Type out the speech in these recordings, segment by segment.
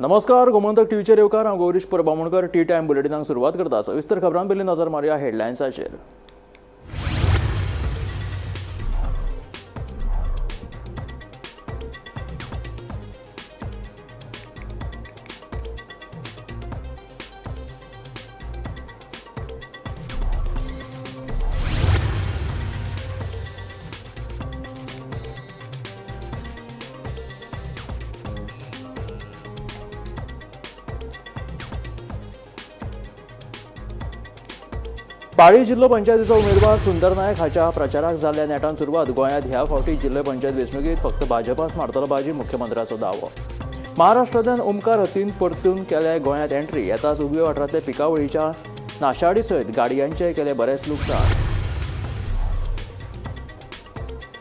नमस्कार, गोमंतक टीव्हीचेर येवकार. हांव गौरीश परब बामणकर. टी टायम बुलेटिनाक सुरवात करता. सविस्तर खबरां पयलीं नजर मारुया हेडलायन्साचेर. पाळी जिल्लो पंचायतीचो उमेदवार सुंदर नायक हाच्या प्रचाराक जाल्ल्या नेटान सुरवात. गोंयांत ह्या फावटी जिल्लो पंचायत वेंचणुकेंत फक्त भाजपाच मारतलो बाजी, मुख्यमंत्र्याचो दावो. महाराष्ट्रांतल्यान ओमकार हतीन परतून केल्या गोंयांत एंट्री. येताच उगवे वाठारांतल्या पिकावळीच्या नाशाडी सयत गाडयांचें केलें बरेंच लुकसाण.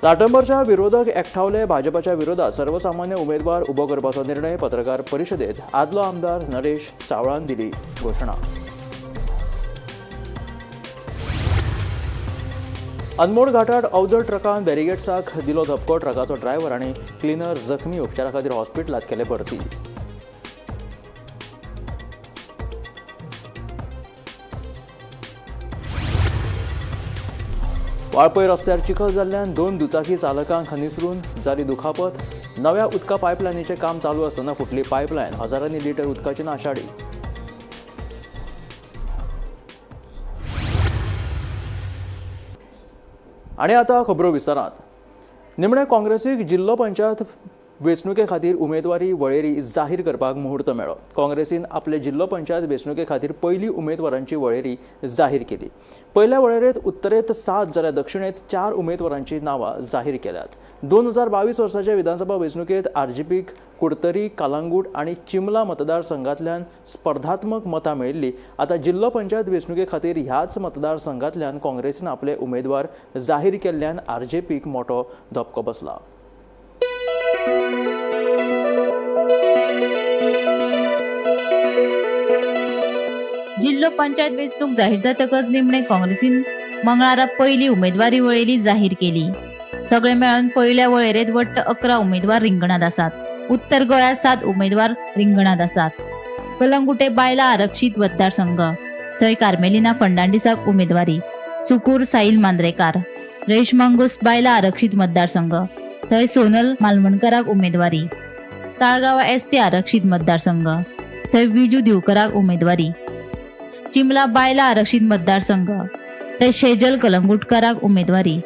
लाटंबरच्या विरोधक एकठावले. भाजपाच्या विरोधात सर्वसामान्य उमेदवार उबो करपाचो निर्णय. पत्रकार परिशदेत आदलो आमदार नरेश सावळान दिली घोशणा. अनमोड घाटात अवजड ट्रकान बॅरिगेट्साक दिलो धपको. ट्रकाचो ड्रायव्हर आनी क्लिनर जखमी. उपचारा खातीर हॉस्पिटलांत केले भरती. वाळपय रस्त्यार चिखल जाल्ल्यान दोन दुचाकी चालकांक निसरून जाली दुखापत. नव्या उदका पायपलायनीचें काम चालू आसतना फुटली पायपलायन. हजारांनी लिटर उदकाची नाशाडी. आनी आतां खबरो विस्तारात. निमणे काँग्रेसीक जिल्लो पंचायत वेंचणुके खातीर उमेदवारी वळेरी जाहीर करपाक मुहूर्त मेळ्ळो. काँग्रेसीन आपले जिल्लो पंचायत वेंचणुके खातीर पयली उमेदवारांची वळेरी जाहीर केली. पयल्या वळेरेंत उत्तरेंत 7 जाल्यार दक्षिणेंत 4 उमेदवारांची नांवां जाहीर केल्यात. 2022 वर्साच्या विधानसभा वेंचणुकेंत आरजीपीक कुडतरी, कालांगूट आनी चिमला मतदारसंघांतल्यान स्पर्धात्मक मतां मेळिल्ली. आतां जिल्लो पंचायत वेंचणुके खातीर ह्याच मतदारसंघांतल्यान काँग्रेसीन आपले उमेदवार जाहीर केल्ल्यान आरजेपीक मोटो धपको बसला. जिल्लो पंचायत वेंचणूक जाहीर जातकच निमणे काँग्रेसीन मंगळारा पयली उमेदवारी वळेरी जाहीर केली. सगळे मेळून पयल्या वळेरेंत वट्ट 11 उमेदवार रिंगणात आसात. उत्तर गोंयांत 7 उमेदवार रिंगणात आसात. कलंगुटे बायला आरक्षीत मतदारसंघ, थंय कार्मेलिना फर्नांडीसाक उमेदवारी. सुकूर साईल मांद्रेकार. रेशमांगूस बायला आरक्षीत मतदारसंघ, थंय सोनल मालवणकराक उमेदवारी. ताळगांव एसटी आरक्षीत मतदारसंघ, थंय विजू दिवकराक उमेदवारी. चिमला बायला आरक्षीत मतदारसंघ, थंय शेजल कलंगुटकराक उमेदवारी.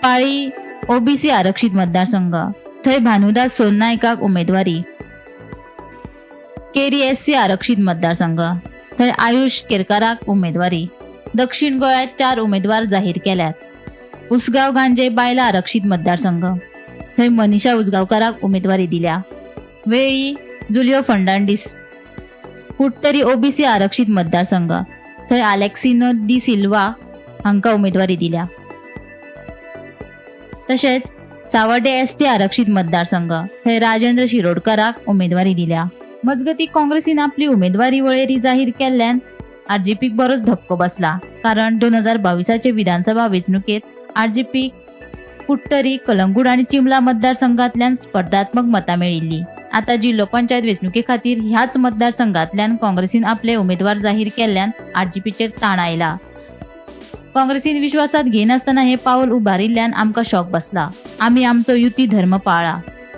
पाळी ओबीसी आरक्षीत मतदारसंघ, थंय भानुदास सोननायकाक उमेदवारी. केरी एससी आरक्षीत मतदारसंघ, थंय आयुष केरकाराक उमेदवारी. दक्षिण गोंयांत 4 उमेदवार जाहीर केल्यात. उसगांव गांजे बायला आरक्षीत मतदारसंघ, थंय मनीषा उजगांवकाराक उमेदवारी दिल्या. वेळी जुलियो फर्नांडीस. कुडतरी ओबीसी आरक्षीत मतदारसंघ, थंय आलेक्सिनो दी सिल्वा हांकां उमेदवारी दिल्या. तशेंच सावर्डे एसटी आरक्षीत मतदारसंघ, थंय राजेंद्र शिरोडकराक उमेदवारी दिल्या. मजगती काँग्रेसीन आपली उमेदवारी वळेरी जाहीर केल्ल्यान आरजीपीक बरोच धपको बसला. कारण 2022 विधानसभा वेंचणुकेत आरजीपीक कुडतरी, कलंगूट आनी चिमला मतदारसंघांतल्यान स्पर्धात्मक मतां मेळिल्ली. आता जिल्लो पंचायत वेंचणुके खातीर ह्याच मतदारसंघांतल्यान काँग्रेसीन आपले उमेदवार जाहीर केल्ल्यान आरजीपीचेर ताण आयला. काँग्रेसीन विश्वासात घेनासतना हे पावल उबारिल्ल्यान आमकां शॉक बसला. आमी आमचो युती धर्म पाळा.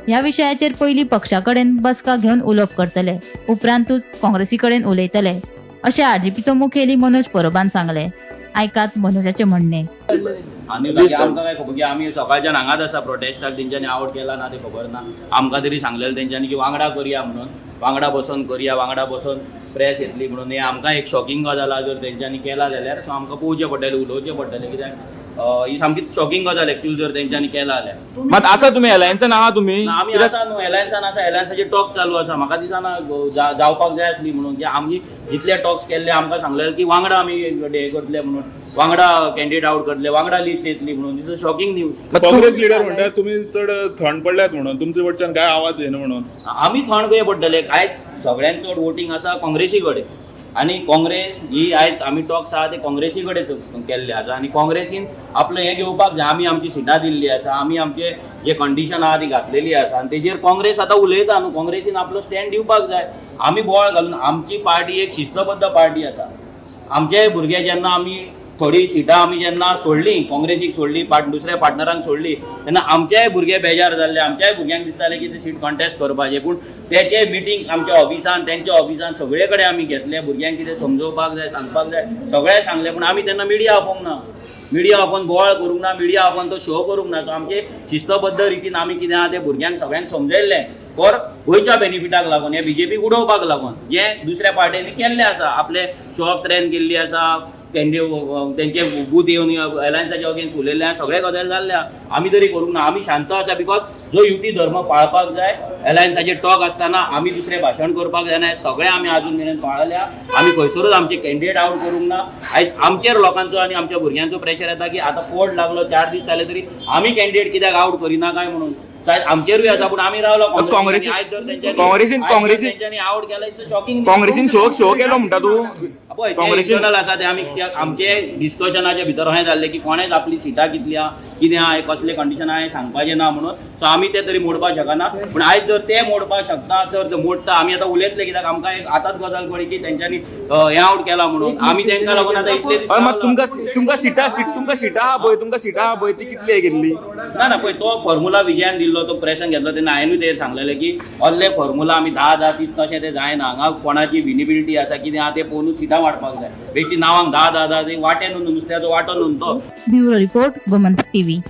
ह्या विशयाचेर पयलीं पक्षा कडेन बसका घेवन उलोवप करतले, उपरांतूच काँग्रेसी कडेन उलयतले, अशें आरजीपीचो मुखेली मनोज परबान सांगले. आयकात मनोजाचें म्हणणें. आनी बाकी आमकां काय खबर की आमी सकाळच्यान हांगाच आसा प्रोटेस्टाक. तेंच्यांनी आवट केला ना ते खबर ना. आमकां तरी सांगलेलें तेंच्यांनी की वांगडा करया म्हणून, वांगडा बसोन करया, वांगडा बसोन प्रेस येतली म्हणून. हें आमकां एक शॉकिंग गजाल आहा. जर तेंच्यांनी केला जाल्यार सो आमकां पळोवचें पडटलें, उलोवचें पडटलें, कित्याक ही सामकी शॉकिंग गजाल एक्चुअली जर तेंच्यांनी केला जाल्यार. मात आसा तुमी अलायन्सान आहा तुमी? ना, आमी आसा न्हू एलायन्सान आसा. एलायन्साचे टॉक चालू आसा. म्हाका दिसना जावपाक जाय आसली म्हणून की आमी जितले टॉक्स केल्ले, आमकां सांगलेले की वांगडा आमी हे करतले म्हणून, वांगडा कॅन्डिडेट आउट करतले, वांगडा लिस्ट येतली म्हणून. This is shocking news. Congress leader म्हणटात तुमी चड थंड पडल्यात म्हणून, तुमचे कडच्यान काय आवाज येना म्हणून. आमी थंड खंय पडटले? कांयच सगळ्यांत चड वोटींग आसा काँग्रेसी कडेन. आनी काँग्रेस ही आयज आमी टॉक्स आहा ते काँग्रेसी कडेन केल्ले आसा आनी काँग्रेसीन आपलें हें घेवपाक जाय. आमी आमची सिटां दिल्ली आसा, आमी आमचे जे कंडिशन आहा ती घातलेली आसा आनी तेजेर काँग्रेस आतां उलयता न्हू. काँग्रेसीन आपलो स्टँड दिवपाक जाय. आमी बोवाळ घालून आमची पार्टी एक शिस्तबद्ध पार्टी आसा. आमचे भुरगे जेन्ना आमी थोडी सिटां आमी जेन्ना सोडली, काँग्रेसीक सोडली, दुसऱ्या पार्टनरांक सोडली, तेन्ना आमचेय भुरगे बेजार जाल्ले. आमच्याय भुरग्यांक दिसतालें की ते सीट कॉन्टेस्ट करपाचें, पूण तेचे मिटिंग्स आमच्या ऑफिसान, तेंच्या ऑफिसान सगळे कडेन आमी घेतले. भुरग्यांक कितें समजोवपाक जाय, सांगपाक जाय, सगळें सांगलें, पूण आमी तेन्ना मिडिया आपोवंक ना, मिडिया आपोवन बोवाळ करूंक ना, मिडिया आपोवन तो शो करूंक ना. सो आमचे शिस्तबद्ध रितीन आमी कितें आहा तें भुरग्यांक सगळ्यांक समजयल्लें फॉर गोंयच्या बेनिफिटाक लागून, हे बीजेपीक उडोवपाक लागून जें दुसऱ्या पार्ट्यांनी केल्लें आसा, आपले शो ऑफ स्ट्रेंथ केल्ली आसा, तेंचे बूथ येवन अलायन्साच्या अगेन्स्ट उलयल्ले आसा, सगळे गजाल जाल्ले आहा. आमी तरी करूंक ना, आमी शांत आसा because जो युती धर्म पाळपाक जाय, अलायन्साचे टॉक आसतना आमी दुसरें भाशण करपाक जायना, हें सगळें आमी आजून मेरेन पाळल्या. आमी खंयसरूच आमचे कॅन्डिडेट आवट करूंक ना. आयज आमचेर लोकांचो आनी आमच्या भुरग्यांचो प्रेशर येता की आतां कोड लागलो, 4 दीस जाले तरी आमी कॅन्डिडेट कित्याक आवट करिना काय म्हणून. आयज आमचेरूय आसा, पूण आमी रावलो काँग्रेसीन तेंच्यांनी आवट केला, it's shocking. काँग्रेसीन शो केलो म्हणटा तूं. पळय काँग्रेसीन इंटरनल आसा ते आमी आमचे डिस्कशनाच्या भितर अशें जाल्लें की कोणेच आपली सिटां कितली आहा, कितें आहा, कसलें कंडिशन आहा हें सांगपाचें ना म्हणून. सो आमी ते तरी मोडपाक शकना, पूण आयज जर ते मोडपाक शकता तर ते मोडटा. आमी आतां उलयतले कित्याक आमकां एक आतांच गजाल कळ्ळी की तेंच्यांनी हें आवट केला म्हणून. आमी तेंकां लागून आतां इतले दीस हय, मात तुमकां तुमकां सिटां तुमकां सिटां आहा पळय, तुमकां सिटां आहा पळय, ती कितली हे केल्ली ना ना, पळय तो फॉर्मुला विजयान दिल्लो, तो प्रेसान घेतलो तेन्ना हांवेनूय तेजेर सांगलेलें की असले फॉर्मुला आमी 10 10 30 तशें तें जायना. हांगा कोणाची विनिबिलिटी आसा कितें आहा तें पळोवनूच सिटां वांटपाक जाय. बेश्टी नांवांक 10 10 10 ते वांटे न्हू, नुस्त्याचो वांटो न्हू तो. Bureau report, Gomantak TV.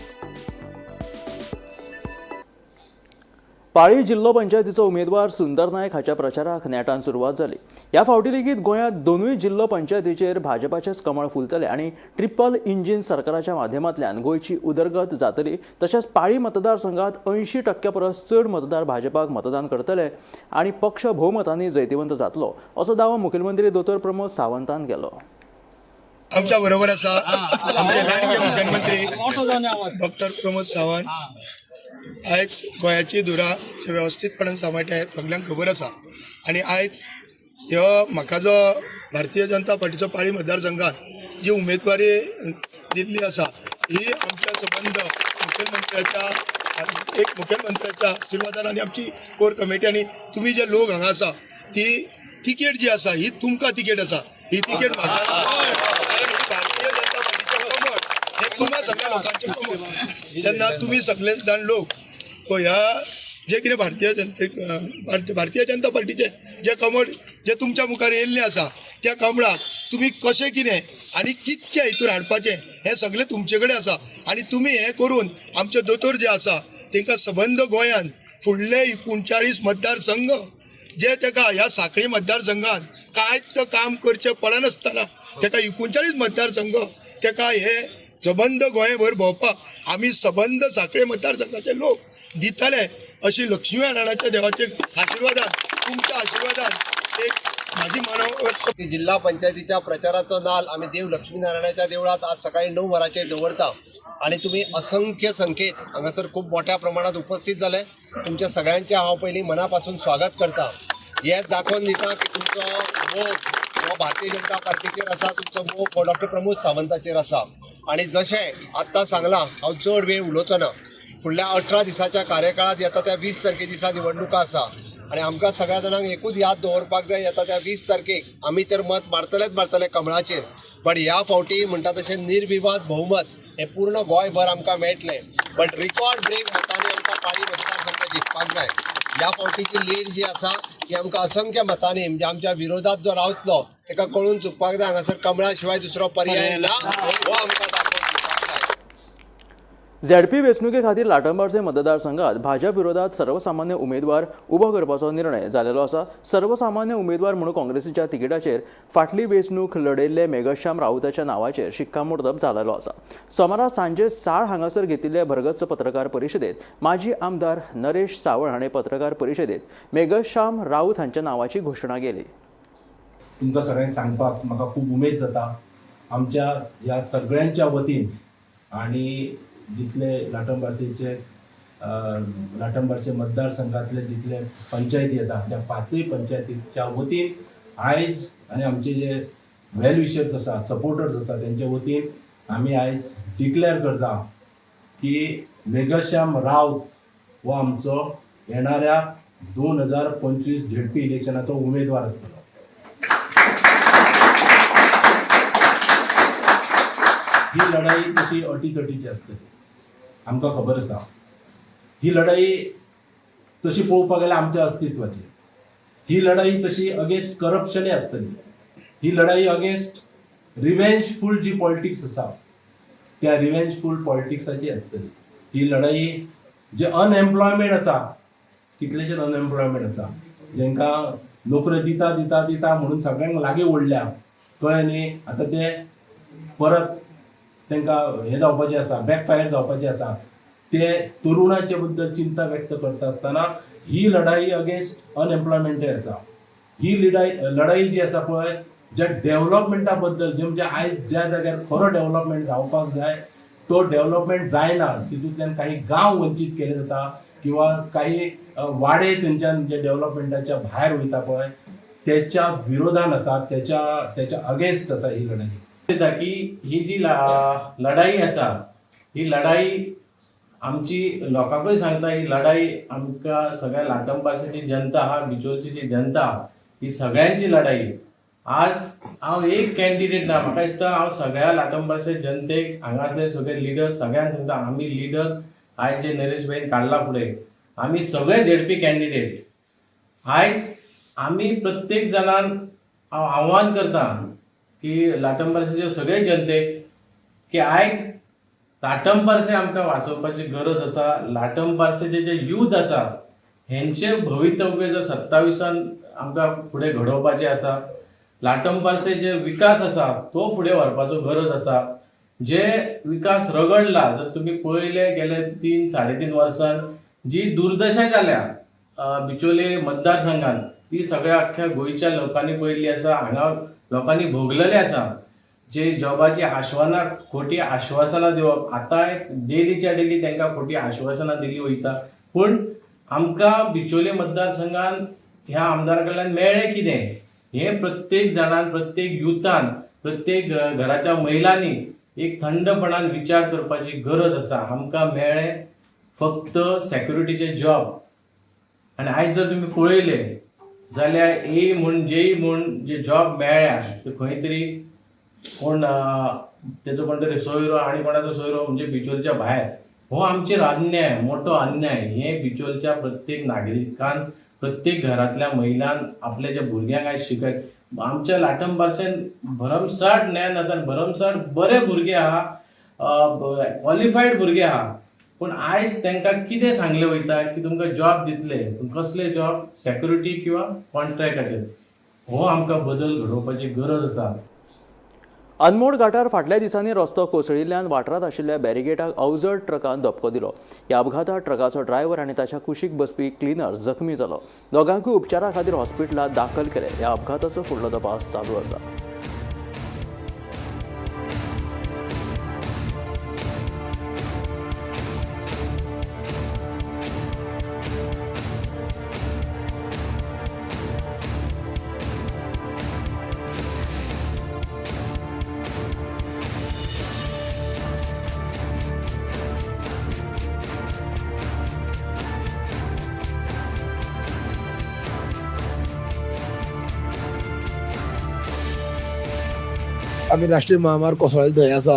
पाळी जिल्लो पंचायतीचो उमेदवार सुंदर नायक हाच्या प्रचाराक नेटान सुरवात जाली. ह्या फावटी लेगीत गोंयांत 2 जिल्लो पंचायतीचेर भाजपाचेच कमळ फुलतले आनी ट्रिपल इंजीन सरकाराच्या माध्यमांतल्यान गोंयची उदरगत जातली. तशेंच पाळी मतदारसंघात 80% परस चड मतदार भाजपाक मतदान करतले आनी पक्ष भोवमतांनी जैतिवंत जातलो, असो दावो मुखेलमंत्री दोतोर प्रमोद सावंतान केलो. आमच्या बरोबर आसा आमचे लाडके मुख्यमंत्री डॉक्टर प्रमोद सावंत. आयज गोंयाची धुरा वेवस्थीतपणान सांबाळटा हें सगल्यांक खबर आसा. आनी आयज ह्यो म्हाका जो भारतीय जनता पार्टीचो पाळी मतदारसंघात जी उमेदवारी दिल्ली आसा ही आमच्या संबंद मुखेलमंत्र्याच्या एक मुखेलमंत्र्याच्या आशिर्वादान आनी आमची कोर कमिटी आनी तुमी जे लोक हांगा आसा ती तिकेट जी आसा ही तुमकां तिकेट आसा, ही तिकेट म्हाका. भारतीय जनता पार्टीचें कमळ हें तुमकां सगळ्या लोकांचें कमळ. तेन्ना तुमी सगळे जाण लोक ह्या जे कितें भारतीय जनते भारतीय जनता पार्टीचें जें कमळ जें तुमच्या मुखार येयल्लें आसा त्या कमळाक तुमी कशें कितें आनी कितकें हितूर हाडपाचें हें सगळें तुमचे कडेन आसा. आनी तुमी हें करून आमचे दोतोर जे आसा तांकां सबंद गोंयान फुडले 39 मतदारसंघ जे ताका ह्या साखळी मतदारसंघान कांयच काम करचें पडनासतना ताका 39 मतदारसंघ ताका हे सबंद गोंयभर भोंवपाक आमी सबंद साखळे मतदारसंघाचे लोक दितले अशी लक्ष्मी नारायणाच्या देवाचे आशिर्वादान, तुमच्या आशिर्वादान एक माझी मानव. जिल्हा पंचायतीच्या प्रचाराचा नाल आमी देव लक्ष्मीनारायणाच्या देवळात आज सकाळी 9 वरांचेर दवरता आणि तुम्ही असंख्य संख्येत हांगासर खूब मोठ्या प्रमाणात उपस्थित जाले. तुमच्या सगळ्यांचे हांव पयलीं मनापासून स्वागत करता. हें दाखोवन दिता की तुमचो मोग हो भारतीय जनता पार्टीचेर आसा, तुमचो मोग हो डॉक्टर प्रमोद सावंताचेर आसा. आनी जशें आत्तां सांगलां, हांव चड वेळ उलोवचो ना. फुडल्या 18 दिसाच्या कार्यकाळात येता त्या 20 तारखे दिसा निवडणुका आसा आनी आमकां सगळ्या जाणांक एकूच याद दवरपाक जाय, येता त्या 20 तारखेक आमी तर मत मारतलेच मारतले कमळाचेर, बट ह्या फावटी म्हणटा तशें निर्विवाद बहुमत हें पूर्ण गोंयभर आमकां मेळटलें. बट रिकॉर्ड ब्रेक मतांनी आमकां पाळी मतदारसंघ जिखपाक जाय. ह्या फावटीची लीड जी आसा ती आमकां असंख्य मतांनी, म्हणजे आमच्या विरोधात जो रावतलो ताका कळून चुकपाक जाय हांगासर कमळा शिवाय दुसरो पर्याय ना, हो आमकां दाखोवन दिवपाक जाय. झेडपी वेंचणुके खातीर लाटंबारचे मतदारसंघात भाजप विरोधात सर्वसामान्य उमेदवार उबो करपाचो निर्णय जालेलो आसा. सर्वसामान्य उमेदवार म्हणून काँग्रेसीच्या तिकिटाचेर फाटली वेंचणूक लढयल्ले मेघश्याम राऊताच्या नांवाचेर शिक्कामोर्तब जालेलो आसा. सोमारा सांजे साळ हांगासर घेतिल्ले भरगच्च पत्रकार परिशदेत माजी आमदार नरेश सावळ हाणें पत्रकार परिशदेत मेघश्याम राऊत हांच्या नांवाची घोशणा केली. तुमकां सगळ्यांक सांगपाक म्हाका खूब उमेद जाता. आमच्या ह्या सगळ्यांच्या वतीन आनी जितले लाटंबार्सेचे लाटंबार्से मतदारसंघातले जितले पंचायती येता त्या 5 पंचायतीच्या वतीन आयज आनी आमचे जे वेल विशर्स आसा, सपोर्टर्स आसा, तेंच्या वतीन आमी आयज डिक्लेअर करता की मेघश्याम राऊत हो आमचो येणाऱ्या 2025 झेडपी इलेक्शनाचो उमेदवार आसतलो. ही लढाई तशी अटीतटीची आसतली, आमकां खबर आसा. ही लढाई तशी पळोवपाक गेल्यार आमच्या अस्तित्वाची, ही लढाई तशी अगेन्स्ट करप्शनय आसतली, ही लढाई अगेन्स्ट रिव्हेंजफूल जी पॉलिटिक्स आसा त्या रिव्हेंजफूल पॉलिटिक्साची आसतली. ही लढाई जे अनएम्प्लॉयमेंट आसा, कितलेशेच अनएम्प्लॉयमेंट आसा, जेंकां नोकऱ्यो दिता दिता दिता म्हणून सगळ्यांक लागीं ओडल्या, कळ्ळें न्ही. आतां ते परत तांकां हें जावपाचें आसा, बॅकफायर जावपाचें आसा. ते तरुणाचे बद्दल चिंता व्यक्त करता आसतना ही लढाई अगेन्स्ट अनएम्प्लॉयमेंटय आसा. ही लढाई जी आसा पळय, ज्या डेव्हलपमेंटा बद्दल, जे म्हणजे आयज ज्या जाग्यार खरो डेव्हलपमेंट जावपाक जाय तो डेव्हलपमेंट जायना, तितूंतल्यान काही गांव वंचीत केले जाता किंवा काही वाडे थंयच्यान जे डेव्हलपमेंटाच्या भायर वयता पळय, त्याच्या विरोधान आसा, त्याच्या अगेन्स्ट आसा ही लढाई. की ही जी लढाई आसा, ही लढाई आमची लोकांकूय सांगता, ही लढाई आमकां सगळ्या लाटंबाची जनता आहा, बिचोलची जी जनता आहा, ही सगळ्यांची लढाई. आज हांव एक कॅन्डिडेट ना, म्हाका दिसता हांव सगळ्या लाटंबारच्या जनतेक, हांगासले सगळे लिडर सगळ्यांक सांगता, आमी लिडर आयज जे नरेश भाईन काडला फुडें, आमी सगळे झेडपी कॅन्डिडेट. आयज आमी प्रत्येक जाणान हांव आव्हान करता की लाटंबारचे सगळे जनतेक की आयज लाटंबारसे आमकां वाचोवपाची गरज आसा. लाटंबारसेचे जे यूथ आसा हेंचे भवितव्य जर 27 आमकां फुडें घडोवपाचें आसा, लाटंबारसे जे विकास आसा तो फुडें व्हरपाचो गरज आसा. जे विकास रगडला जर तुमी पळयले गेले 3 3.5 वर्सान जी दुर्दशा जाल्या बिचोले मतदारसंघात, ती सगळ्या अख्ख्या गोंयच्या लोकांनी पळयल्ली आसा, हांगा लोकांनी भोगलेले आसा. जे जॉबाची आश्वासनां, खोटी आश्वासनां दिवप, आतां डेलीच्या डेली तांकां खोटी आश्वासनां दिली वयता, पूण आमकां बिचोले मतदारसंघान ह्या आमदारा कडल्यान मेळ्ळें कितें हें प्रत्येक जाणान, प्रत्येक युथान, प्रत्येक घराच्या महिलांनी एक थंडपणान विचार करपाची गरज आसा. आमकां मेळ्ळें फक्त सेक्युरिटीचे जॉब. आनी आयज जर तुमी पळयले जाल्यार ए म्हूण जेई म्हूण जे जॉब मेळ्ळ्या ते खंय तरी कोण तेजो कोण तरी सोयरो आनी कोणाचो सोयरो म्हणजे बिचोलच्या भायर. हो आमचेर अन्याय, मोठो अन्याय. हे बिचोलच्या प्रत्येक नागरिकान, प्रत्येक घरांतल्या महिलान आपल्या ज्या भुरग्यांक आयज शिकय. आमच्या लाटंबारच्यान भरमसाठ ज्ञान आसा, भरमसाठ बरे भुरगे आहा, क्वॉलिफायड भुरगे आहा, पूण आयज तांकां कितें सांगलें वयता की तुमकां जॉब दितले, पूण कसले जॉब, सेक्युरिटी किंवा कॉन्ट्रॅक्टाचेर. हो आमकां बदल घडोवपाची गरज आसा. अनमोड घाटार फाटल्या दिसांनी रस्तो कोसळिल्ल्यान वाठारांत आशिल्ल्या बॅरिगेटाक अवजड ट्रकान धपको दिलो. ह्या अपघातात ट्रकाचो ड्रायव्हर आनी ताच्या कुशीक बसपी क्लिनर जखमी जालो. दोगांकूय उपचारा खातीर हॉस्पिटलांत दाखल केले. ह्या अपघाताचो फुडलो तपास चालू आसा. आमी राष्ट्रीय महामार्ग कोसळ्ळे थंय आसा,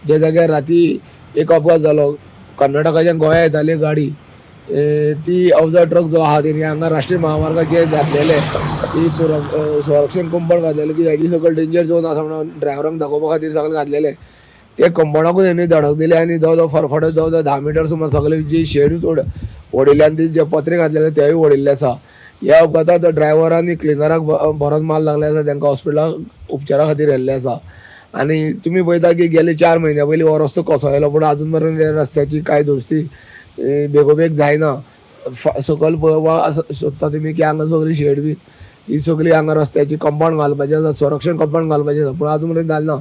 जे जाग्यार राती एक अपघात जालो. कर्नाटकाच्यान गोंया येताली गाडी, ती अवजड ट्रक जो आहा तेणी हांगा राष्ट्रीय महामार्गाचेर घातलेले ती संरक्षण कंपाउंड घातलेले की हेजी सगळें डेंजर झोन आसा म्हणून ड्रायव्हरांक दाखोवपा खातीर सगळें घातलेले. ते कंपाउंडाकूच हेणी धडक दिली आनी जवळ जवळ फरफटत जवळ जवळ 10 मिटर सुमार सगळे जी शेडूच ओडिल्ले आनी जे पत्रे घातलेले तेय ओडिल्ले आसा. ह्या अपघातात ड्रायव्हर आनी क्लिनराक बरोच माल लागले आसा, तांकां हॉस्पिटलाक उपचारा खातीर व्हेल्ले आसा. आनी तुमी पळयता की गेले 4 म्हयन्या पयलीं हो रस्तो कोसळ्ळो, पूण आजून मेरेन ह्या रस्त्याची कांय दुरुस्ती बेगोबेग जायना. सकयल पळोवपाक सोदता तुमी की हांगा सगळी शेड बी ही सगळी हांगा रस्त्याची कंपाउंड घालपाची आसा, संरक्षण कंपाउंड घालपाचें आसा, पूण आजून मेरेन घालना.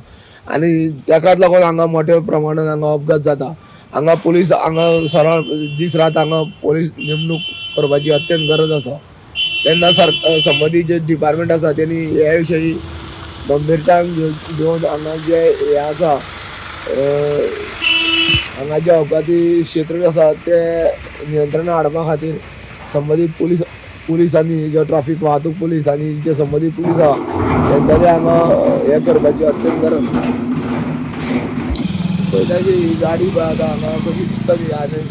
आनी ताकाच लागून हांगा मोठ्या प्रमाणान हांगा अपघात जाता. हांगा पुलीस हांगा सरळ दीस रात हांगा पुलीस नेमणूक करपाची अत्यंत गरज आसा. तेन्ना संबंदीत जे डिपार्टमेंट आसा तेणी हे विशयी गंभीरतायेन घेवन हांगा जे हे आसा हांगा जे अपघाती क्षेत्र आसा ते नियंत्रणात हाडपा खातीर संबंदीत पुलिसांनी जो ट्राफीक वाहतूक पुलीस आनी जे संबंदीत पुलीस आहा तेंच्यांनी हांगा हें करपाची अत्यंत गरज आसा. पळयता की ही गाडी पळय आतां हांगा कशी दिसता ती आनी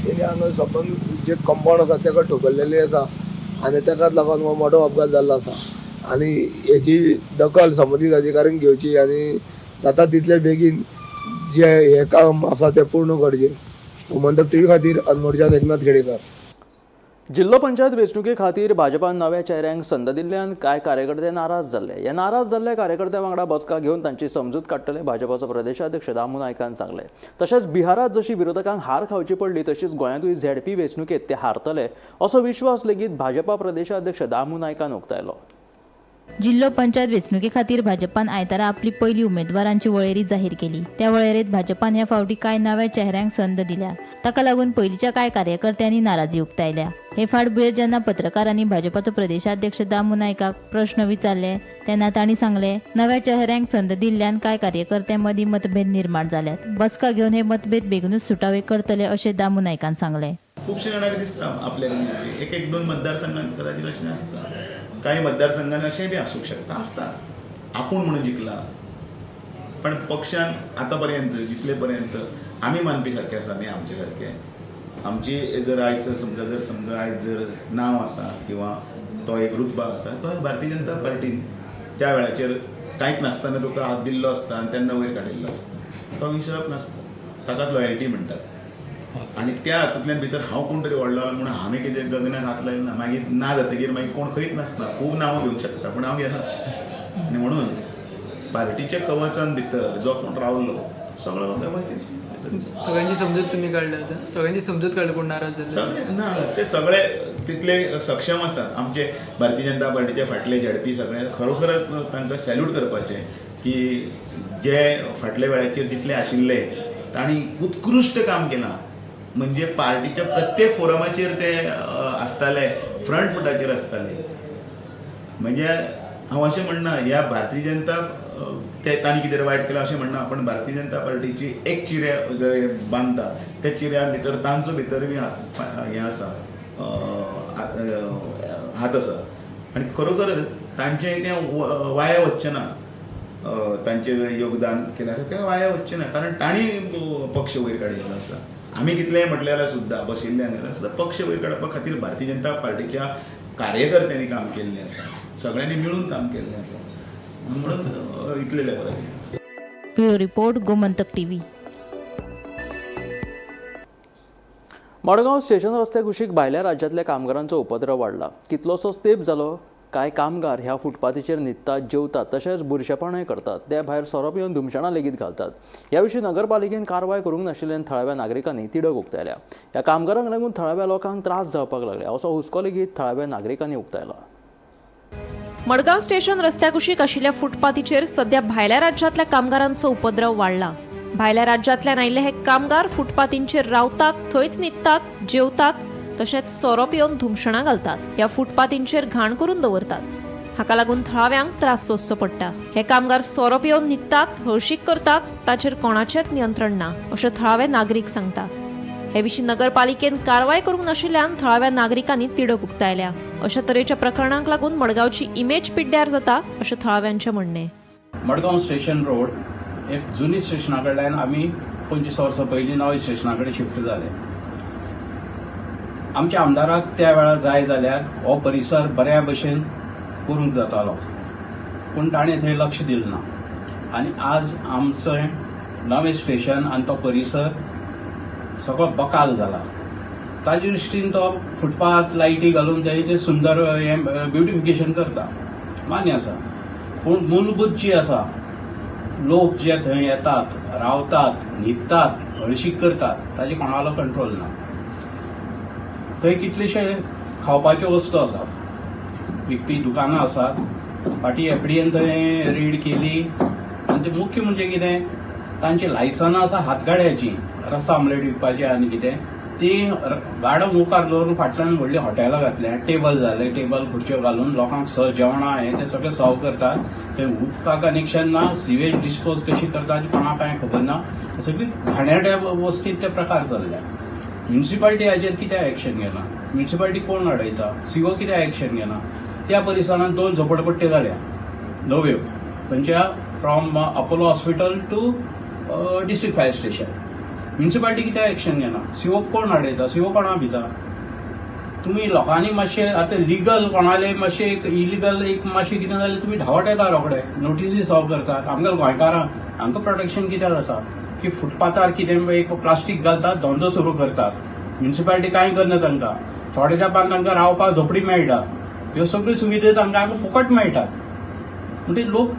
तेणी हांगा संबंद जे कंपाउंड आसा तेका ठोकरलेली आसा आनी तेकाच लागून हो मोठो अपघात जाल्लो आसा आनी हेची दखल संबंदीत अधिकाऱ्यांक घेवची आनी जाता तितले बेगीन जे हें काम आसा तें पूर्ण करचें. गोमंतक टीव्ही खातीर अनमोडच्यान एकनाथ खेडेकर. जिल्लो पंचायत वेंचणुके खातीर भाजपान नव्या चेहऱ्यांक संद दिल्ल्यान कांय कार्यकर्ते नाराज जाल्ले. ह्या नाराज जाल्ल्या कार्यकर्त्यां वांगडा बसका घेवन तांची समजूत काडटले भाजपाचो प्रदेशाध्यक्ष दामू नायकान सांगलें. तशेंच बिहारांत जशी विरोधकांक हार खावची पडली तशीच गोंयांतूय झेडपी वेंचणुकेंत ते हारतले असो विश्वास लेगीत भाजपा प्रदेशाध्यक्ष दामू नायकान उक्तायलो. जिल्लो पंचायत वेंचणुके खातीर भाजपान आयतारा आपली पयली उमेदवारांची वळेरी जाहीर केली. त्या वळेरेंत भाजपान ह्या फावटी कांय नव्या चेहऱ्यांक संद दिल्या. ताका लागून पयलींच्या कांय कार्यकर्त्यांनी नाराजी उक्तायल्या. हे फाटभुंयेर जेन्ना पत्रकारांनी भाजपाचो प्रदेशाध्यक्ष दामू नायकाक प्रश्न विचारले तेन्ना तांणी सांगले, नव्या चेहऱ्यांक संद दिल्ल्यान कांय कार्यकर्त्यां मदीं मतभेद निर्माण जाल्यात. बसका घेवन हे मतभेद बेगीनूच सुटावे करतले अशें दामू नायकान सांगलें. खुबशे जाणांक दिसता आपल्याक दिवची. एक एक दोन मतदारसंघात कदाचित अशें आसता, काही मतदारसंघान अशें बी आसूंक शकता, आसता आपूण म्हणून जिखला, पण पक्षान आतां पर्यंत जितले पर्यंत आमी मानपी सारके आसा न्ही, आमचे सारके आमची जर आयज जर समजा आयज जर नांव आसा किंवा तो एक रुतबा आसा, तो भारतीय जनता पार्टीन त्या वेळाचेर कांयच नासतना तुका हात दिल्लो आसता आनी तेन्ना वयर काडिल्लो आसता, तो विसरप नासता, ताकाच लॉयल्टी म्हणटात. आनी त्या हातूंतल्यान भितर हांव कोण तरी व्हडलो जालो म्हणून हांवें कितें गगनाक हात लायलो ना, मागीर ना जातकीर मागीर कोण खंयच नासता, खूब नांवां घेवंक शकता पूण हांव घेना. आनी म्हणून पार्टीच्या कवचान भितर जो कोण रावलो सगळो वेवस्थीत. सगळ्यांची समजूत तुमी काडल्या आतां, सगळ्यांची समजूत काडली कोण नाराज जाले सगळे ना, ते सगळे तितले सक्षम आसात. आमचे भारतीय जनता पार्टीचे फाटले झेडपी सगळे खरोखरच तांकां सॅल्यूट करपाचें की जे फाटल्या वेळाचेर जितले आशिल्ले तांणी उत्कृश्ट काम केलां. म्हणजे पार्टीच्या प्रत्येक फोरमाचेर ते आसताले, फ्रंट फुटाचेर आसताले. म्हणजे हांव अशें म्हणना ह्या भारतीय जनता ते तांणी कितें वायट केलां अशें म्हणना, पण भारतीय जनता पार्टीची एक चिऱ्या जे बांदता त्या चिऱ्या भितर तांचो भितर बी हात हें आसा, हात आसा. आनी खरोखर तांचें तें वाया वचचें ना, तांचें योगदान केलें आसा तें वाया वचचें ना, कारण तांणी पक्ष वयर काडिल्लो आसा. आमी कितलेंय म्हटलें जाल्यार सुद्दां बशिल्ले जाल्यार सुद्दां पक्ष वयर काडपा खातीर भारतीय जनता पार्टीच्या कार्यकर्त्यांनी काम केल्लें आसा, सगळ्यांनी मेळून काम केल्लें आसा, म्हणून इतलें लेवलाचेर. Bureau report, Gomantak TV. Madgaon station रस्त्या कुशीक भायल्या राज्यांतल्या कामगारांचो उपद्रव वाडला. कितलोसोच तेंप जालो कांय कामगार ह्या फुटपाथीचेर न्हिदतात, जेवतात, तशेंच बुरशेपणय करतात. ते भायर सोरो पिवन धुमशणां लेगीत घालतात. ह्या विशीं नगरपालिकेन कारवाय करूंक नाशिल्ल्यान थळाव्या नागरिकांनी तिडक उक्तायल्या. ह्या कामगारांक लागून थळाव्या लोकांक त्रास जावपाक लागले असो हुस्को लेगीत थळाव्या नागरिकांनी उक्तायला. मडगांव स्टेशन रस्त्या कुशीक आशिल्ल्या फुटपाथीचेर सध्या भायल्या राज्यांतल्या कामगारांचो उपद्रव वाडला. भायल्या राज्यांतल्यान आयिल्ले हे कामगार फुटपाथींचेर रावतात, थंयच न्हिदतात, जेवतात, तशेंच सोरो पिवन धुमशणां घालतात. ह्या फुटपाथींचेर घाण करून दवरतात. हाका लागून थळाव्यांक त्रास सोंसचो पडटा. हे कामगार सोरो पिवन न्हिदतात, हळशीक करतात, ताचेर कोणाचेंच नियंत्रण ना अशें थळावे नागरीक सांगतात. हे विशीं नगरपालिकेन कारवाय करूंक नाशिल्ल्यान थळाव्या नागरिकांनी तिडक उक्तायल्या. अशा तरेच्या प्रकरणांक लागून मडगांवची इमेज पिड्ड्यार जाता अशें थळाव्यांचें म्हणणें. मडगांव स्टेशन रोड एक जुनी स्टेशना कडल्यान आमी 25 वर्सां पयलीं नव्या स्टेशना कडेन शिफ्ट जाले. आमच्या आमदाराक त्या वेळार जाय जाल्यार हो परिसर बऱ्या भशेन करूंक जातालो, पूण ताणें थंय लक्ष दिलें ना आनी आज आमचें नवें स्टेशन आनी तो परिसर सगळो बकाल जाला. ताजे दृश्टीन तो फुटपाथ लायटी घालून तें सुंदर हें ब्युटिफिकेशन करता, मान्य आसा, पूण मूलभूत जी आसा, लोक जे थंय येतात, रावतात, न्हिदतात, हळशीक करतात, ताजे कोणालो कंट्रोल ना. थंय कितलेशे खावपाच्यो वस्तू आसात, विकपी दुकानां आसात. फाटीं एफडीएन थंय रेड केली आनी ते मुख्य म्हणजे कितें, तांची लायसनां आसा हातगाड्याचीं, रस्सा आमलेट विकपाचें आनी कितें, ती गाडो मुखार दवरून फाटल्यान व्हडलीं हॉटेलां घातल्या, टेबल जाले, टेबल खुर्च्यो घालून लोकांक जेवणां हें तें सगळें सर्व करतात. थंय उदका कनेक्शन ना, सिवेज डिस्पोज कशी करता ती कोणाक कांय खबर ना. सगळी घाणेरड्या वस्तींत ते प्रकार चल्ल्या. म्युनिसिपालिटी हाजेर कित्याक एक्शन घेना? म्युनिसिपालिटी कोण अडयता? सीओ कित्याक एक्शन घेना? त्या परिसरांत 2 झोपडपट्ट्यो जाल्या नव्यो, खंयच्या from Apollo hospital to district fire station. Municipality कित्याक एक्शन घेना? सीओ कोण अडयता? सीओ कोणा भिता? तुमी लोकांनी मातशें आतां लिगल कोणाले मातशें एक इलिगल एक मातशें कितें जालें तुमी धांवट येता रोखडे, नोटिसी सर्व करतात. आमकां गोंयकारांक हांकां प्रोटेक्शन कित्याक जाता की फुटपाथार कितें एक प्लास्टीक घालतात, धंदो सुरू करतात. म्युनिसिपालिटी कांय करना तांकां, थोडे तेंपान तांकां रावपाक झोपडी मेळटा, ह्यो सगळ्यो सुविधा तांकां आमकां फुकट मेळटात. म्हणटकीर लोक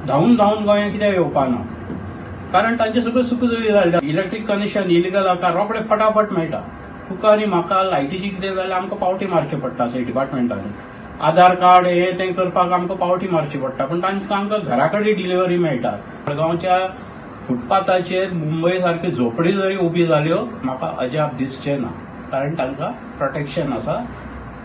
धांवून धांवून गोंयांत कित्याक येवपाना? कारण तांचे सगळ्यो सुखसुविधा जाल्यो. इलेक्ट्रीक कनेक्शन इलिगल आसा, रोखडे फटाफट मेळटा. तुका आनी म्हाका लायटीची कितें जाल्यार आमकां पावटी मारची पडटा थंय डिपार्टमेंटांनी. आधार कार्ड हे तें करपाक आमकां पावटी मारची पडटा, पूण तांकां आमकां घरा कडेन डिलिव्हरी मेळटा. मडगांवच्या फुटपाथाचेर मुंबय सारकी झोपडी जरी उबी जाल्यो म्हाका अजाप दिसचें ना, कारण तांकां प्रोटेक्शन आसा.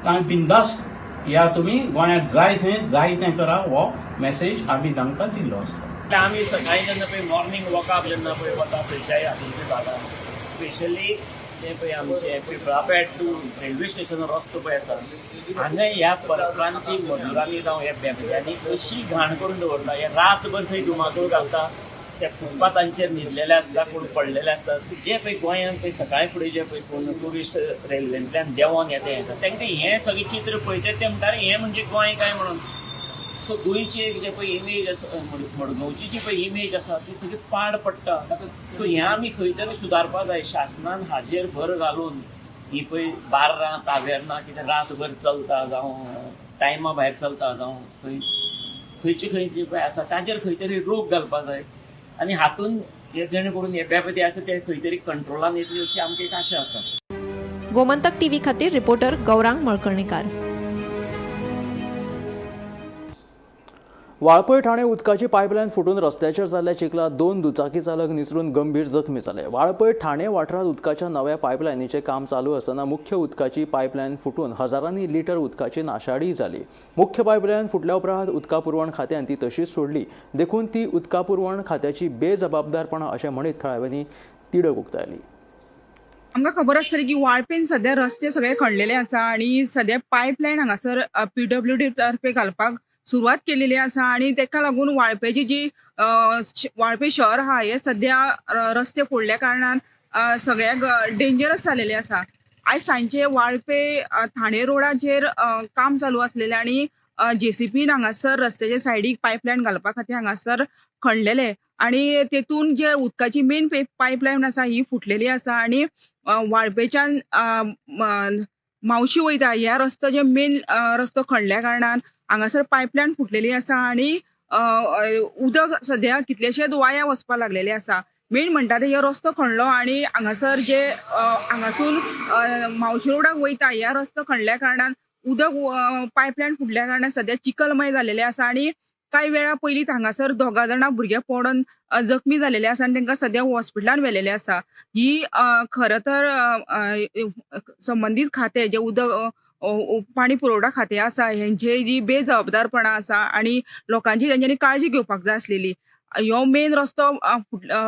तांकां बिंदास्त या तुमी गोंयांत जाय थंय जाय तें करा, हो मेसेज आमी तांकां दिल्लो आसा. आमी सकाळीं जेन्ना पळय मॉर्निंग वॉकाक जेन्ना पळय वता थंयच्याय हातूंतल्या भागान स्पेशली ते पळय आमचे पिपळापेट टू रेल्वे स्टेशन रस्तो पळय आसा, हांगा ह्या परप्रांती मजुरांनी जावं ह्या बेबद्यांनी अशी घाण करून दवरता. हे रातभर थंय धुमाकूळ घालता, त्या फुटपाथांचेर न्हिदलेले आसता, कोण पडलेले आसता. जे पळय गोंयांत पळय सकाळीं फुडें जे पळय कोण ट्युरिस्ट रेल्वेंतल्यान देंवोन येता येता तांकां हें सगळें चित्र पळयता ते म्हणटा हें म्हणजे गोंय काय म्हणून. सो गोंयची एक जे पळय इमेज आसा, मडगांवची जी पळय इमेज आसा ती सगळी पाड पडटा. सो हें आमी खंय तरी सुदारपा जाय. शासनान हाजेर भर घालून ही पळय बार्रां तावेर्नां कितें रातभर चलता जावं टायमा भायर चलता जावं खंय खंयची खंयची पळय आसा ताजेर खंय तरी रोक घालपा जाय आनी हातून हे जेणे करून हे बेबदे आसा ते खंय तरी कंट्रोलान येतली अशी आमकां एक आशा आसा. गोमंतक टीव्ही खातीर रिपोर्टर गौरांग मळकर्णेकार. वाळपय ठाणे उदकाची पायपलायन फुटून रस्त्याचेर जाल्ल्या चिखलात 2 दुचाकी चालक निसरून गंभीर जखमी जाले. वाळपय ठाणे वाठारांत उदकाच्या नव्या पायपलायनीचें काम चालू आसतना मुख्य उदकाची पायपलायन फुटून हजारांनी लिटर उदकाची नाशाडी जाली. मुख्य पायपलायन फुटल्या उपरांत उदका पुरवण खात्यान ती तशीच सोडली, देखून ती उदका पुरवण खात्याची बेजबाबदारपणा अशें म्हणीत थळाव्यांनी तिडक उक्तायली. आमकां खबर आसतली की वाळपेन सद्या रस्ते सगळे खणलेले आसा आनी सद्या पायपलायन हांगासर पीडब्ल्यूडी तर्फे घालपाक सुरवात केलेली आसा आनी तेका लागून वाळपेची जी वाळपे शहर आहा हे सद्या रस्ते फोडल्या कारणान सगळ्याक डेंजरस जालेले आसा. आयज सांजचे वाळपे ठाणे रोडाचेर काम चालू आसलेले आनी जेसीबीन हांगासर रस्त्याच्या सायडीक पायपलायन घालपा खातीर हांगासर खणलेले आनी तेतून जे उदकाची मेन पायपलायन आसा ही फुटलेली आसा आनी वाळपेच्यान मावशी वयता ह्या रस्तो जे मेन रस्तो खणल्या कारणान हांगासर पायपलायन फुटलेली आसा आनी उदक सद्या कितलेशेच वाया वचपाक लागलेले आसा. मेन म्हणटा ते हो रस्तो खणलो आनी हांगासर जे हांगासून मावशी रोडाक वयता ह्या रस्तो खणल्या कारणान उदक पायपलायन फुटल्या कारणान सद्या चिखलमय जालेले आसा आनी कांय वेळा पयलीं हांगासर 2 जाणां भुरगे पडोन जखमी जालेले आसा आनी तांकां सद्या हॉस्पिटलान व्हेलेले आसा. ही खरें तर संबंदीत खातें जे उदक पाणी पुरवठा खातें आसा हेंचे जी बेजबाबदारपणां आसा आनी लोकांची तेंच्यांनी काळजी घेवपाक जाय आसलेली. ह्यो मेन रस्तो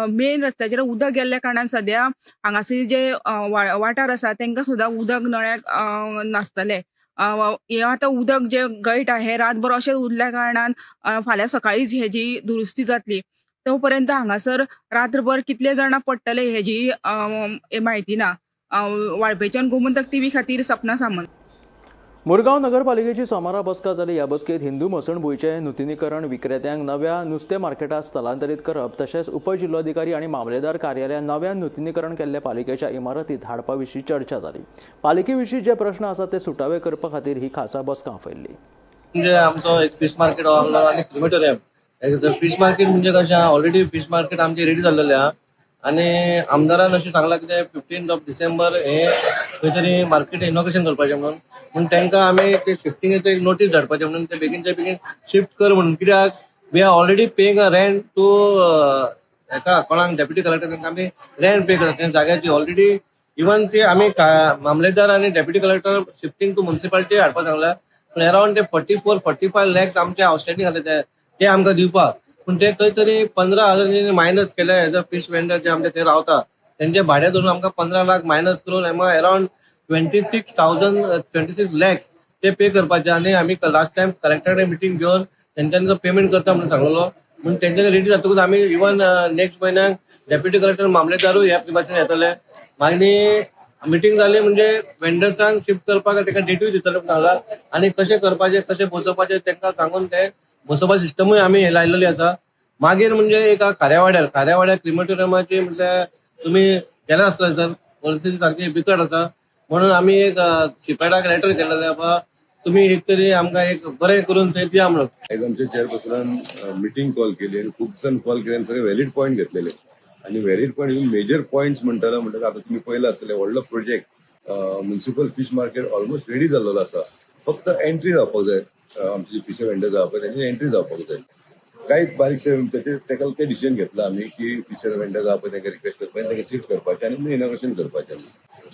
मेन रस्त्याचेर उदक गेल्ल्या कारणान सद्या हांगासर जे वाठार आसा तांकां सुद्दां उदक नळ्याक नासतलें. हें आतां उदक जे गळटा हें रातभर अशें उरल्या कारणान फाल्यां सकाळीच हेजी दुरुस्ती जातली. तो पर्यंत हांगासर रात्रभर कितले जाणां पडटले हेजी म्हायती ना. वाळपेच्यान गोमंतक टीव्ही खातीर सपना सामंत. मुरगांव नगरपालिकेची सोमारा बसका जाली. ह्या बसकेत हिंदू मसणभुंयचें नुतनीकरण, विक्रेत्यांक नव्या नुस्तें मार्केटात स्थलांतरीत करप, तशेंच उपजिल्लोधिकारी आनी मामलेदार कार्यालयान नव्यान नुतनीकरण केल्ल्या पालिकेच्या इमारतींत हाडपा विशीं चर्चा जाली. पालिके विशीं जे प्रश्न आसात ते सुटावे करपा खातीर ही खासा बसका आपयल्ली. म्हणजे आमचो एक फिश मार्केट आनी क्रिमेटोरियम. फिश मार्केट म्हणजे कशें ऑलरेडी फिश मार्केट आमचे रेडी जाल्लेले आहा आनी आमदारान अशें सांगलां की ते 15 ऑफ डिसेंबर हे खंय तरी मार्केट इनॉग्रेशन करपाचें म्हणून, पूण तांकां आमी ते शिफ्टिंगेचो एक नोटीस धाडपाचें म्हणून ते बेगीनच्या बेगीन शिफ्ट कर म्हणून, कित्याक we are already paying a rent to हेका कोणाक डेप्युटी कलेक्टर तांकां आमी रेंट पे करता जाग्याची ऑलरेडी इवन ते आमी मामलेदार आनी deputy collector shifting to municipality हाडपाक सांगला, पूण अरावंड ते 44 45 लॅक्स आमचे आउटस्टँडींग आसले ते ते आमकां दिवपाक, पूण ते खंय तरी 15,000 मायनस केले एज अ फीश वेंडर जे आमचे थंय रावता तेंचे भाडें धरून आमकां 15 लाख मायनस करून आमकां अरावंड 26,000 26 लॅक्स ते पे करपाचे. आनी आमी लास्ट टायम कलेक्टर कडेन मिटींग घेवन तेंच्यांनी जो पेमेंट करता म्हणून सांगलेलो, पूण तेंच्यांनी रेडी जातकूच आमी इवन नेक्स्ट म्हयन्याक डेप्युटी कलेक्टर मामलेदारूय ह्या भाशेन येतले. मागीर मिटींग जाली म्हणजे वेंडर्सांक शिफ्ट करपाक ताका डेटूय दितले म्हणून सांगला आनी कशें करपाचें कशें बसोवपाचें तांकां सांगून ते बसोवपा सिस्टमूय आमी हे लायलेली आसा. मागीर म्हणजे एक खाऱ्यावाड्यार खाऱ्यावाड्यार क्रिमेटोरियमाची म्हटल्यार तुमी गेले आसतले सर, परिस्थिती सारकी बिकट आसा म्हणून आमी एक शिपेडाक लेटर केलेलें बाबा तुमी एक तरी आमकां एक बरें करून थंय दिया म्हणून. आयज आमच्या चेअरपर्सनान मिटींग कॉल केली आनी खूब दिसान कॉल केली आनी सगळे व्हॅलीड पॉयंट घेतलेले आनी व्हॅलीड पॉयंट मेजर पॉयंट्स म्हणटलो म्हणटकच आतां तुमी पळयलां आसतलें व्हडलो project municipal fish market almost ready जाल्लो आसा, फक्त एंट्री जावपाक जाय. आमचे जे फिशर वेंडर्स आहा पळय तेंची एंट्री जावपाक जाय. कांय बारीकशे तेचे तेका ते डिसिजन घेतला आमी की फिशर वेंडर्स आहा पळय तांकां रिक्वेस्ट करपाचें, तांकां शिफ्ट करपाचें आनी इनॉग्रेशन करपाचें.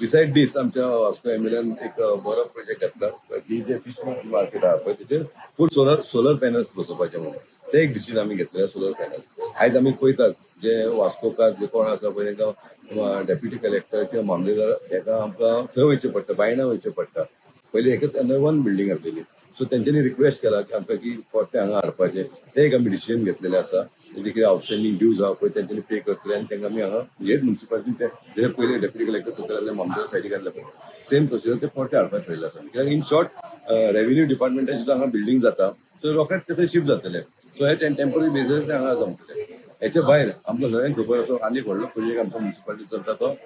बिसायड दीस आमच्या वास्को एमएलएन एक बरो प्रोजेक्ट घातला की जे फिश मार्केट आहा पळय तेचेर फूल सोलर पॅनल्स बसोवपाचे म्हणून ते एक डिसिजन आमी घेतलेले. सोलर पॅनल्स आयज आमी पळयतात जे वास्कोकार जे कोण आसा पळय तांकां डेप्युटी कलेक्टर किंवा मामलेदार हेका आमकां थंय वयचें पडटा, बायणा वयचें पडटा. पयलीं एकच वन बिल्डींग आसलेली, सो तेंच्यांनी रिक्वेस्ट केला की आमकां की पोरते हांगा हाडपाचें, ते एक आमी डिसिजन घेतलेलें आसा. तेजे कितें आउटस्टँडींग ड्यूज आहा पळय तेंच्यांनी पे करतले आनी तांकां आमी हांगा हेच म्युनिसिपालिटी ते जशें पयलीं डेप्युटी कलेक्टर सकयल आसले मामलेदार सायडीक आसले पळय सेम प्रोसिजर ते परते हाडपाक ठरयलें आसा. कित्याक इन शॉर्ट रेव्हेन्यू डिपार्टमेंटाचे सुद्दां हांगा बिल्डींग जाता, सो रोखडेच ते थंय शिफ्ट जातले. सो हे टेम्पररी बेजीर ते हांगा जमतले. हेच्या भायर आमकां सगळ्यांक खबर आसा आनी एक व्हडलो प्रोजेक्ट आमचो म्युनिसिपालिटी चलता तो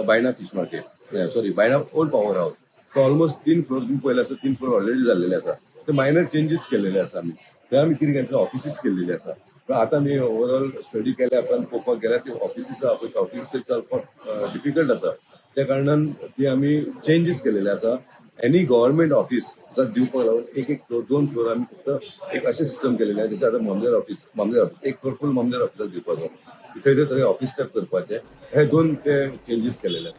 Baina fish market, sorry Baina old power house. तो ऑलमोस्ट 3 फ्लोर तुमी पळयले आसा, 3 फ्लोर ऑलरेडी जाल्लेले आसा. ते मायनर चेंजीस केल्लेले आसा आमी, थंय आमी कितें केलें ऑफिसीस केल्लेली आसा. पण आतां आमी ओवरऑल स्टडी केल्या उपरांत पळोवपाक गेल्यार ती ऑफिसीस आहा पळय ऑफिसीस थंय चलपाक डिफिकल्ट आसा, त्या कारणान ती आमी चेंजीस केलेले आसा. एनी गव्हर्मेंट ऑफिस दिवपाक लागून एक एक फ्लोर 2 फ्लोर आमी फक्त एक अशें सिस्टम केलेलें आसा जशें आतां मामलेदार ऑफिस एक फ्लोर फूल मामलेदार ऑफिसाक दिवपाचो, थंय सगळे ऑफिस स्टेप करपाचे, हे 2 ते चेंजीस केलेले.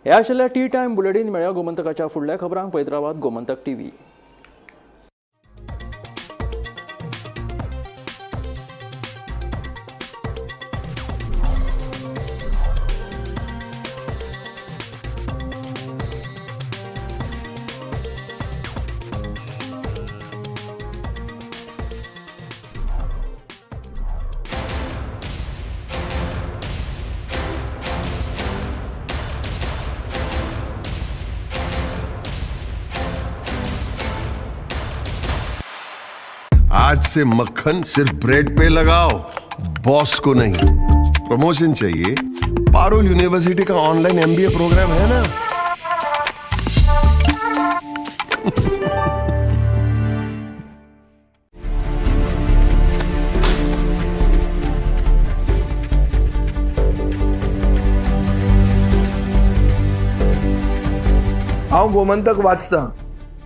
हे आशिल्ल्या टी टायम बुलेटीन मेळ्या गोमंतकाच्या फुडल्या खबरांक पळयत रावात गोमंतक टीव्ही. आज से मक्खन सिर्फ ब्रेड पे लगाओ, बॉस को नहीं. प्रमोशन चाहिए? पारुल यूनिवर्सिटी का ऑनलाइन एमबीए प्रोग्राम है ना. हांव गोमंतक वाचतां.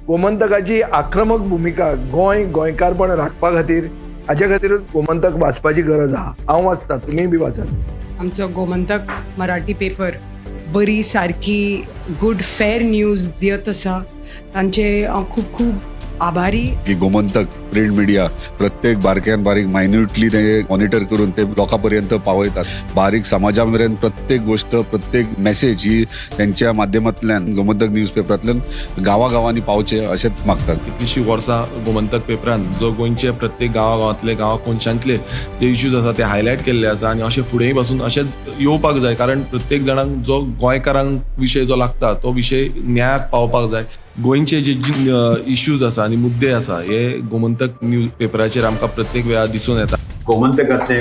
गोमंतकाची आक्रमक भुमिका गोंय गोंयकारपण राखपा खातीर हाजे खातीरूच गोमंतक वाचपाची गरज आहा. हांव वाचतां, तुमीय बी वाचात. आमचो गोमंतक मराठी पेपर बरी सारकी गुड फेर न्यूज दियत आसा, तांचे हांव खूब खूब आभारी. की गोमंतक प्रिंट मिडिया प्रत्येक बारक्यान बारीक मायन्युटली ते मॉनिटर करून ते लोकां पर्यंत पावयतात. बारीक समाजा मेरेन प्रत्येक गोष्ट प्रत्येक मेसेज ही त्यांच्या माध्यमांतल्यान गोमंतक न्यूज पेपरांतल्यान गांवागांवांनी पावचे अशेंच मागतात. कितलीशीं वर्सां गोमंतक पेपरान जो गोंयचे प्रत्येक गांवागांवांतले गांवा कोनशांतले जे इश्यूज आसा ते हायलायट केल्ले आसा आनी अशें फुडेंय पासून अशेंच येवपाक जाय, कारण प्रत्येक जाणांक जो गोंयकारांक विशय जो लागता तो विशय न्यायाक पावपाक जाय. गोंयचे जे इश्यूज आसा आनी मुद्दे आसा हे गोमंतक न्यूज पेपराचेर आमकां प्रत्येक वेळार दिसून येता. गोमंतकांतले